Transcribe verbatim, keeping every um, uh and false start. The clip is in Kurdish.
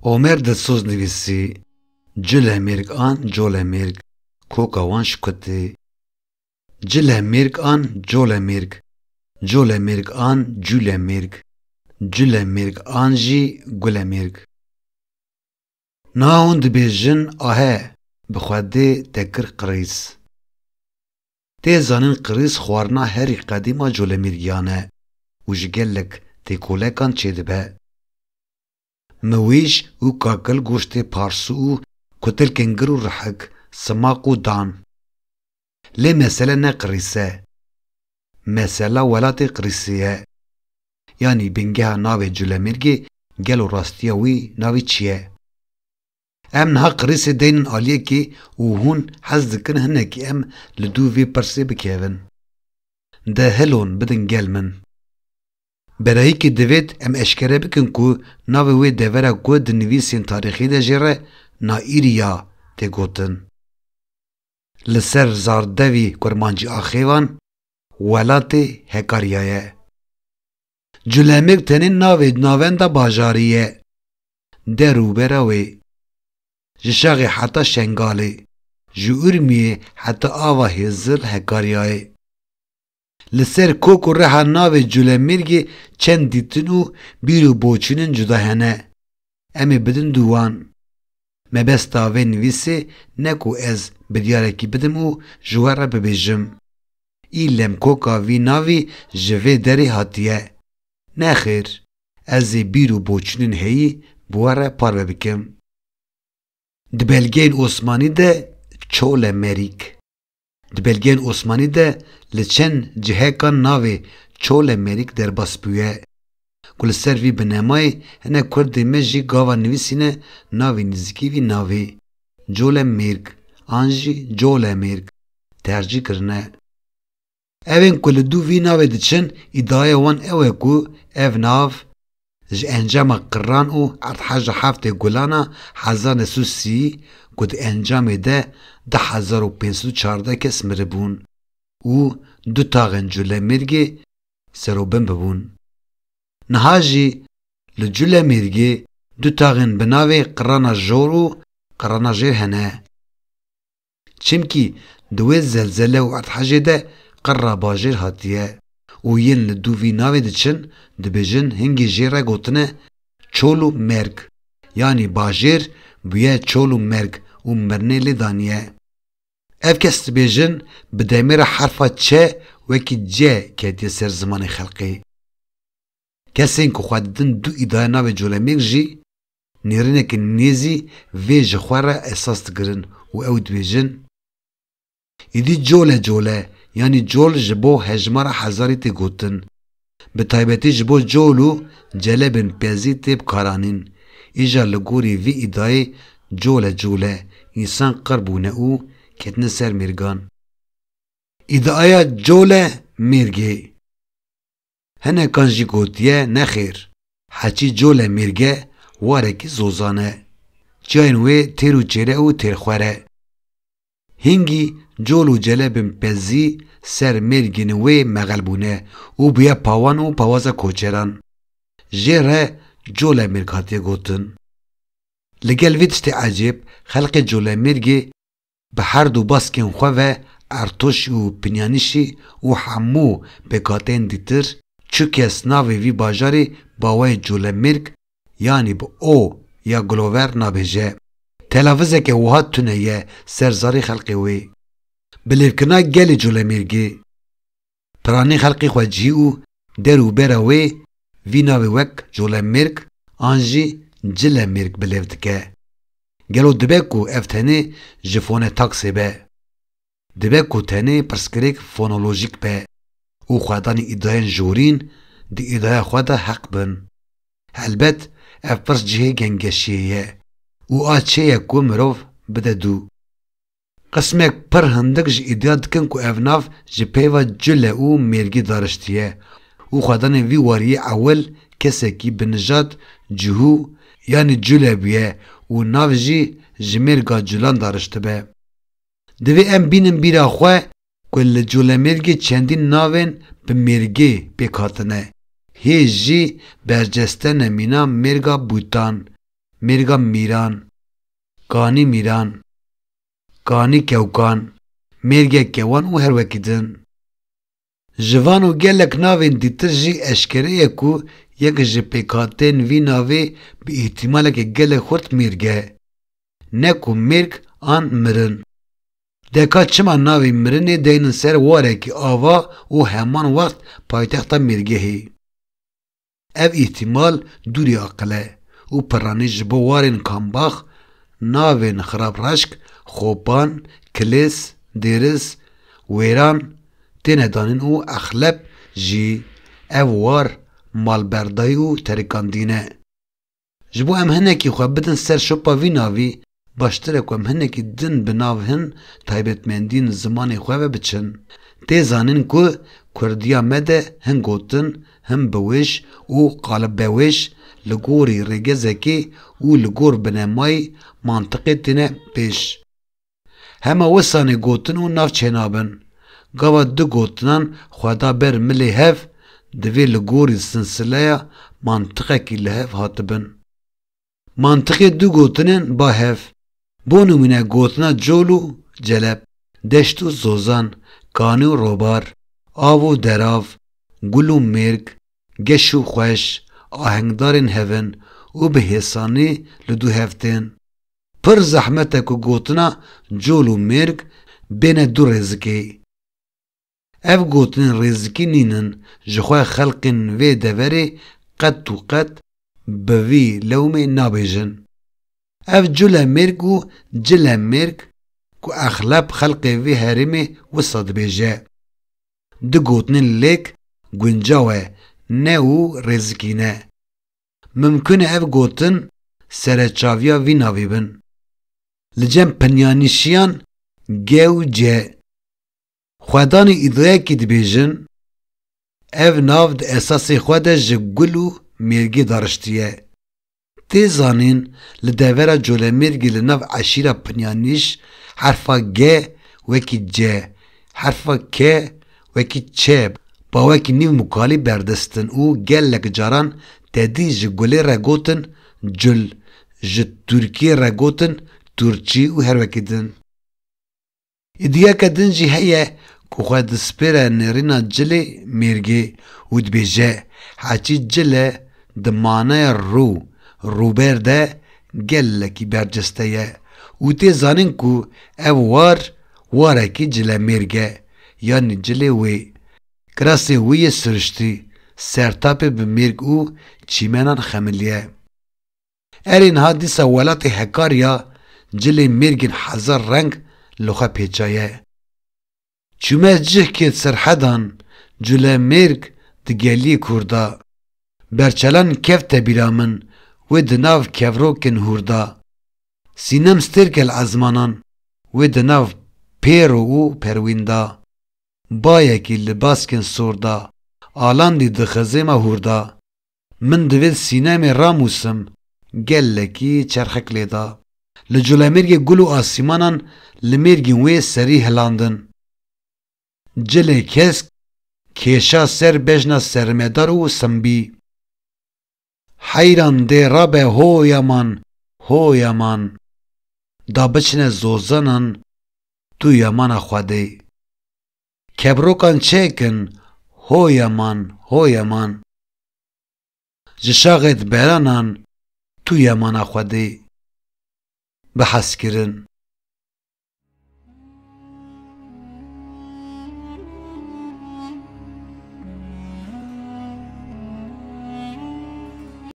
Omer Dilsoz nivîsî, Culemêrg an Colemêrg, koka wan ji ku tê. Cilemêrg an Colemêrg, Colemêrg an Culemêrg, Culemêrg an jî Gulemêrg. Niha hûn dibêjin, ahe, bi Xwedê te kir qirîs. Tê zanîn qirîs xwarina herî qedîma Colemêrgiyan e û ji gelek têkolekan çêdibe. Miwîj û kakil goştê parsû û kutilkên gir û rihik, simaq û dan. Lê mesele ne qirîs e. Mesela welatê qirîsê ye. Yanî bingeha navê Culemêrgê gelo rastiya wî navê çi ye? Em niha qirîsê deynin aliyekê û hûn hez dikin hinekî em li dû vê pirsê bikevin. De hilon bidin gel min. Berayîkê divêt em eşkere bikin ku navê wê devera ku di nivîsên tarîxî de jê re Naîriya tê gotin. Li ser zardevî kurmancî axêvan welatê Hekarya ye. Culemêrg tenê navê navenda bajarî ye. Der û bera wê. Ji Şaxê heta Şengalê, ji Urmiyê heta Ava Hêzil Hekaryayê. Li ser kok û reha navê Culemêrgê çend dîtin û bîr û boçûnên cuda hene. Em ê bidin dû wan. Mebesta vê nivîsê ne ku ez biryarekî bidim û ji we re bibêjim, îlem koka vî navî ji vê derê hatiye. Nexêr, ez ê bîr û boçûnên heyî bi we re parve bikim. Di belgeyên Osmanî de Çolemerîk. Di belgeyên Osmanî de li çend cihekan navê Çolemerîk derbas bûye, ku li ser vî binemayê hinek kurdên me jî gava nivîsîne navê nêzîkî vî navê, Colemêrg an jî Colemêrg, tercîh kirine. Evên ku li dû vî navê diçin, îdiaya wan ew e ku ev nav ji encama qiran û erdheja heftê Gulana hezar neh sed û sî, ku di encamê de du hezar û pênc sed û çardeh kes miribûn û du taxên Culemêrgê serobin bibûn. Niha jî li Culemêrgê du taxên bi navê Qirana Jor û Qirana Jêr hene. Çimkî di wê zelzele û erdhejê de qirra bajêr hatiye û yên li dû vî navê diçin, dibêjin hingî jê re gotine çol û merg, yanî bajêr bûye çol û merg û mirinê lê daniye. Ev kes dibêjin bi demê re herfa çe wekî ce ketiye ser zimanê xelkê. Kesên ku xwe didin dû îdaya navê Colemêrg jî nêrîneke nêzî vê ji xwe re esas digirin û ew dibêjin, Îdî cole cole, yanî col ji bo hejmara hezarî tê gotin. Bi taybetî ji bo col û celebên pezî tê bikaranîn. Îja li gorî vî îdayê cole cole, însan qir bûne û ketine ser mêrgan. Îdaya cole mêrgê. Hinekan jî gotiye nexêr, heçî cole mêrge warekî zozan e. Çiyayên wê têr û çêre û têrxwer e. Hingî col û celebên pezî ser mêrgên wê mexel bûne û bûye pawan û pawaza koçeran. Jê re cole mêrg hatiye gotin. Li gel vê tiştê ecêb, xelkê Colemêrgê bi her du baskên xwe ve Ertoşî û Pinyanîşî û hemû pêkhateyên dîtir, çu kes navê vî bajarê bi awayê Colemêrg, yanî bi O ya gilover nabêje. Telafizeke wiha tune ye ser zarê xelkê wê. Bilêvkirina gelê Colemêrgê. Piranî xelkê xwecihî û der û bera wê vî navê wek Colemêrg an jî Cilemêrg bilêv dike. Gelo dibe ku ev tenê ji fonetaksê be? Dibe ku tenê pirsgirêk fonolojîk be û xwedanê îdayên jorîn di îdaya xwe de heq bin? Helbet ev pirs cihê gengeşiyê ye û a çê ye ku mirov bide dû. Qismek pir hindik ji îdia dikin ku ev nav ji peyva cule û mêrgî dariştiye û xwedanê vî wariyê ewil kesekî bi nijad Cihû yanî Cule bûye û nav jî ji mêrga culan dariştibe. Divê em bînin bîra xwe ku li Colemêrgê çendîn navên bi mêrgê pêk hatine. Hê jî berceste ne mîna mêrga Bûtan, mêrga Mîran, Kanî Mîran, Kanî Kewkan, mêrge Kewan û her wekî din. Ji van û gelek navên dîtir jî eşkere ye ku yek ji pêkhateyên vî navê bi îhtimaleke gelek xurt mêrg e. Ne ku mêrg an mirin. De ka çima navê mirinê deynin ser warekî ava û heman wext paytexta mêrgehê? Ev îhtimal dûrî aqil e û piranî ji bo warên Kambax, navên Xirabreşk, Xopan, Kilês, Dêriz, Wêran têne danîn û exleb jî ev war malberdayî û terikandî ne. Ji bo em hinekî xwe bidin ser şopa vî navî, baştir e ku em hinekî din bi nav hin taybetmendiyên zimanê xwe ve biçin. Tê zanîn ku kurdiya me de hin gotin, hin biwêj û qalibewêj li gorî rêgezekê û li gor binemayî mantiqê têne pêş. Hema wisanê gotin û nav çênabin. Gava du gotinan xwe da ber milê hev, divê li gorî sinsileya mantiqekî li hev hatibin. Mantiqê du gotinên ba hev. Bo nimûne gotina col û celeb, deşt û zozan, kanî û robar, av û derav, gul û mêrg, geş û xweş, ahengdarên hevin û bi hêsanî li dû hev tên. Pir zehmet e ku gotina col û mêrg bêne du rêzikê. Ev gotinên rêzikî nînin, jixwe xelkên vê deverê qet û qet bi vî lewmê nabêjin. Ev cule mêrg û cile mêrg ku exleb xelkê vê herêmê wisa dibêje. Di gotinên lêk guncaw e, ne û rêzikî ne. Mimkun e ev gotin sereçaviya vî navî bin. Li cem pinyanîşiyan ge û ce. Xwedanî îdayekî dibêjin, ev nav di esasê xwe de ji gul û mêrgê dariştiye. Tê zanîn, li devera Colemêrgê li nav eşîra Pinyanîş herfa ge wekî ce, herfa ke wekî çe, bawekî nîv mukalî berdestin û gelek caran tedî ji gulê re gotin cul, ji tirkiyê re gotin turçî û her wekî din. Îdiyeke din jî heye ku xwe dispêre nêrîna cilê mêrgê û dibêje, heçî cile di manaya rû, rûber de gelekî berceste ye û tê zanîn ku ev war, warekî cilemêrg e, yanî cilê wê. Kirasê wî yê siriştî, sertapê bi mêrg û çîmenan xemiliye. Erê niha dîsa welatê Hekarya cilê mêrgên hezar reng li xwe pêçaye. Çûme cihkê serhedan, cule mêrg di geliyê Kurda. Berçelan kevte bîra min, wê di nav kevrokên hûrda. Sînem stêrke li ezmanan, wê di nav pêro û perwînda. Bayekî li baskên sorda, alandî di xizêma hûrda. Min divêt Sînemê ramûsim, gelekî çerxek lê da. Li culemêrgê gul û asîmanan li mêrgên wê serî hilandin. Cilê kesk kêşa ser bejna sermedar û simbî. Heyran dê rabe ho yaman, ho yaman. Da biçine zozanan, tu yamana Xwedê. Kebrokan çêkin, ho yaman, ho yaman. Ji şaxêt beranan, tu yamana Xwedê. Bi hezkirin.